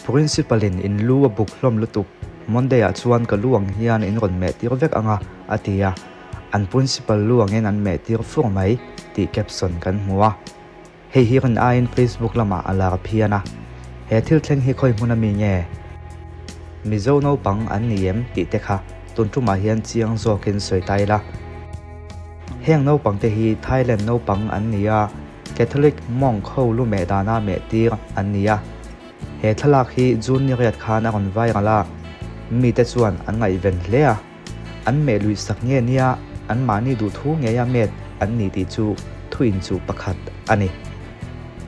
Principal in in lu a buk hlawm lutuk, Monday ah chuan ka lu ang hian in rawn meh tir vek anga a ti a, an principal lu angin an meh tir fur mai tih caption kan hmu a. Hei hi rin aiin Facebook lamah a lar phian a, he thil thleng hi khawi hmun ami nge? Mizo naupang an ni em tih te kha tun tumah hian chiang zawkin sawi ta ila. Heng naupang te hi Thailand naupang an ni a, Catholic monk ho lu meh dana meh tir an ni a. He thlalak hi June ni riat khan a rawn viral a, mite chuan an ngaihven hle a. An meh luih sak nge nia anmahni duhthu ngeia met an ni tih chu thu inchuh pakhat a ni.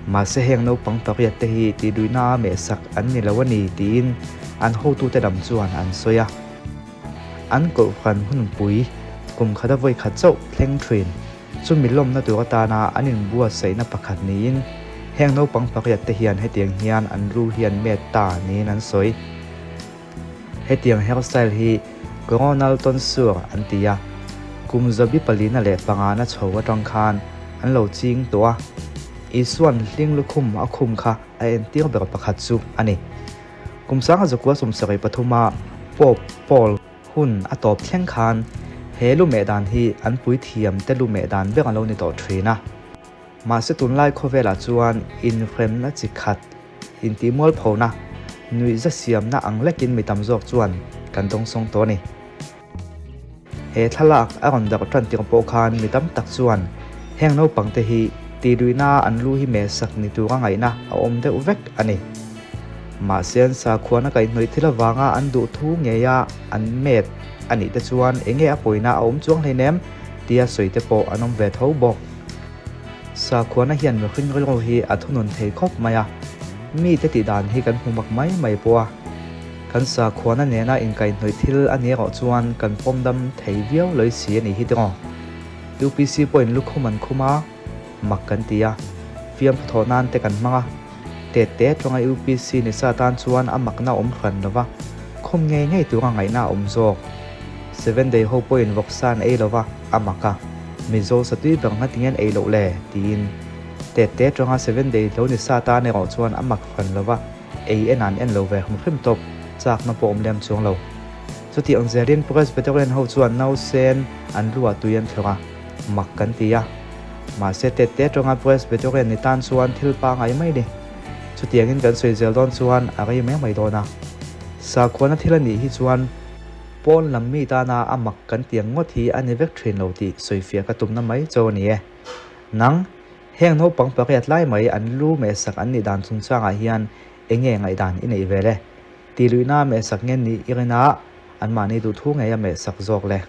Mahse heng naupang pariat te hi tihluihna a meh sak an ni lo a ni tiin an hotute lam chuan an sawi a. An kohhran hunpui kum khata vawi khat chauh thleng thin chu mi lawmna tur atana an inbuatsaihna pakhat niin heng naupang pariat te hian hetiang hian an lu hi an met ta niin an sawi. Hetiang hairstyle hi Coronal tonsure an ti a, kum zabi palina leh pangana chho atang khan an lo ching tawh a, Isua'n hling lukhum a khum kha a entir ber pakhat chu a ni. Kum sanga zakua sawmsarih pathuma Pope Paul hun a tawp thleng khan he lu meh dan hi an puithiam te lu meh dan ber a lo ni tawh thin a. Mahse tunlai khawvelah chuan inhremna chi khat Intihmualphona, nuihza siamna ang lekin mi tam zawk chuan kan dawngsawng tawh a ni. He thlalak a rawn darh tan tir pawh khan mi tam tak chuan heng naupang te hi tihluihna an lu hi mehsak ni tura ngaihna a awm deuh vek a ni. Mahse an sakhuana kaihhnawih thil avanga an duh thu ngeia an met a nih te chuan enge a pawina a awm chuang hleinem tia sawi te pawh an awm ve tho bawk. Sakhuana hian mihring rilru hi a thunun thei khawp mai a, mite tih dan hi kan hmu mak mai mai pawh a. Kan sakhuana nena inkaihhnawih thil a ni erawh chuan kan pawm dam thei viau lawih si a nih hi tiraw? UPC pawhin lukhum an khum a, mak kan ti a, fiamthu thawh nan te kan hmang a. Tet te atanga UPC ni sa tan chuan a makna awm hran lo va, khum ngei ngei tura ngaihna a awm zawk. Seven Day ho pawhin vawksa an ei lo va, a mak a, Mizo satui ber nga tinge an ei loh le? tiin. Tet te atanga Seven Day lo ni sa tan erawh chuan a mak hran lo va, ei en an en lo ve hrim hrim tawp, chakna pawh awm lem chuang lo. Chuti ang zelin Presbyterian ho chuan nausen an luah tui an thlawr a, mak kan ti a. Mahse tet te atanga Presbyterian ni tan chuan thil pangai mai ni. Chutiangin kan sawi zel dawn chuan a rei mai mai dawn a. Sakhuana thil a nih hi chuan pawn lam mi tana a mak kan tiang ngawt hi a ni vek thin lo tih sawifiah ka tumna mai cho a ni e. Nang, heng naupang pariat lai mai an lu mehsak an nih dan chungchangah hian enge ngaihdan i neih vel e? Tihluihna mehsak nge nih i rinah anmahni duhthu ngei a mehsak zawk le.